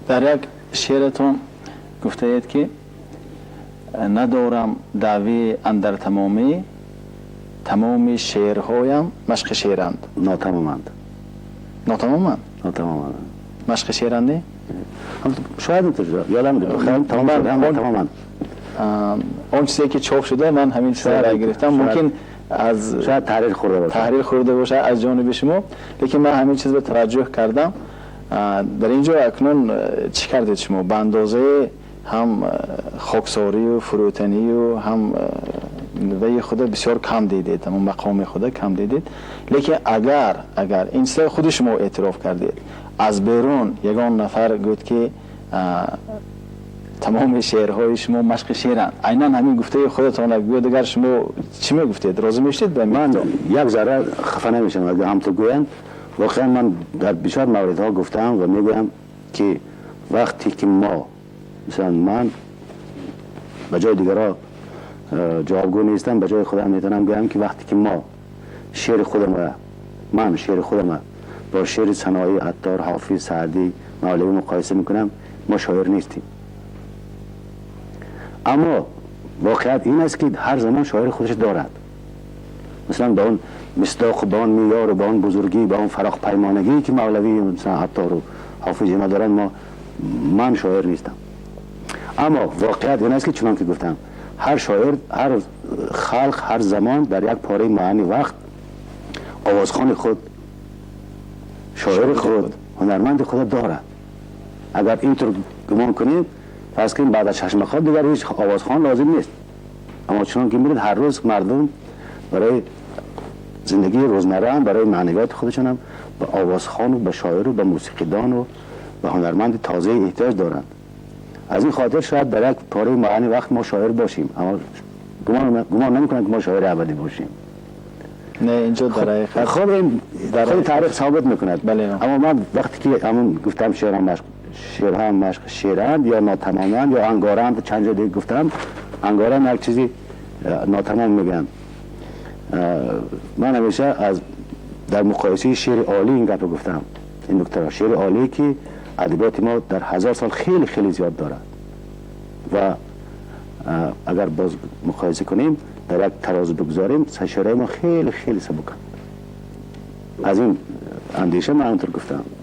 Дар як шеъратон гуфтаед, ки надорам даъвӣ андар тамомӣ, тамоми шеърҳоям машқи шеъранд. Нотамоманд. Нотамоманд? Нотамоманд. Машқи шеъранд, не? Шояд интур, ёдам тамом шуд, тамоманд. Он чизе ки чоп шуда, ман ҳамин чизро гирифтам, мумкин аз Шояд таҳрир хӯрда бошад. Таҳрир хӯрда бошад аз ҷониби шумо, лекин ман ҳамин чизро таваҷҷӯҳ кардам. Дар ин ҷо акнун чӣ кардед шумо? Ба андозаи ҳам хоксорию фурӯтанию ҳам ваи худа бисёр кам дидед, ҳамон мақоми худа кам дидед, лекин агар ин чизро худи шумо эътироф кардед, аз берун ягон нафар гӯяд, ки тамоми шеърҳои шумо машқи шеъранд, айнан ҳамин гуфтаи худатон гӯяд, агар шумо чӣ мегуфтед? Розӣ мешудед ба Ман як зарра хафа намешавам, агар ҳамту гӯянд. Воқеан, ман дар бисёр мавридҳо гуфтаам ва мегӯям, ки вақте ки мо, мисалан, ман ба ҷои дигарро ҷавобгӯ нестам, ба ҷои худам метавонам гӯям, ки вақте ки мо шеъри худамро, ман шеъри худама бо шеъри Саноӣ, Аттор, Ҳофиз, Саъдӣ, Мавлавӣ муқоиса мекунам, мо шоир нестем. Аммо воқеият ин аст, ки ҳар замон шоири худаш дорад. Масалан, ба он мисдоқу ба он меъёру ба он бузургӣ, ба он фарохпаймонагӣ, ки Мавлавӣ, масалан, Аттору Ҳофиз ина доранд, мо, ман шоир нестам. Аммо воқеият ин аст, ки чунон ки гуфтам, ҳар шоир, ҳар халқ, ҳар замон дар як пораи муайяни вақт овозхони худ, шоири худ, ҳунарманди худ дорад. Агар интур гумон кунем, фарз кунем, баъд аз Чашмақом дигар ҳеҷ овозхон лозим нест. Аммо чунон ки мебинед, ҳар рӯз мардум барои зиндагии рӯзмарра ҳам, барои маънавиёти худашон ҳам ба овозхону ба шоиру ба мусиқидону ба ҳунарманди тозаи эҳтиёҷ доранд. Аз ин хотир шояд дар як пораи муайяни вақт мо шоир бошем, аммо гумон намекунам, ки мо шоири абадӣ бошем. Не, инҷо дар ҳақиқат Хуб, ин худи таърих собит мекунад. Бале. Аммо ман вақте ки ҳамон гуфтам, шеърҳам машқи шеъранд ё нотамоманд ё ангоранд, чанд ҷо дига гуфтам, ангорам як чизи нотамом мегӯянд. Ман ҳамеша аз дар муқоисаи шеъри олӣ ин гапро гуфтам, ин нуктаро. Шеъри олие, ки адабиёти мо дар 1000 сол хеле хеле зиёд дорад, ва агар боз муқоиса кунем, дар як тарозу бигузорем, шеърҳои мо хеле хеле сабуканд. Аз ин андеша ман ҳамонтур гуфтам.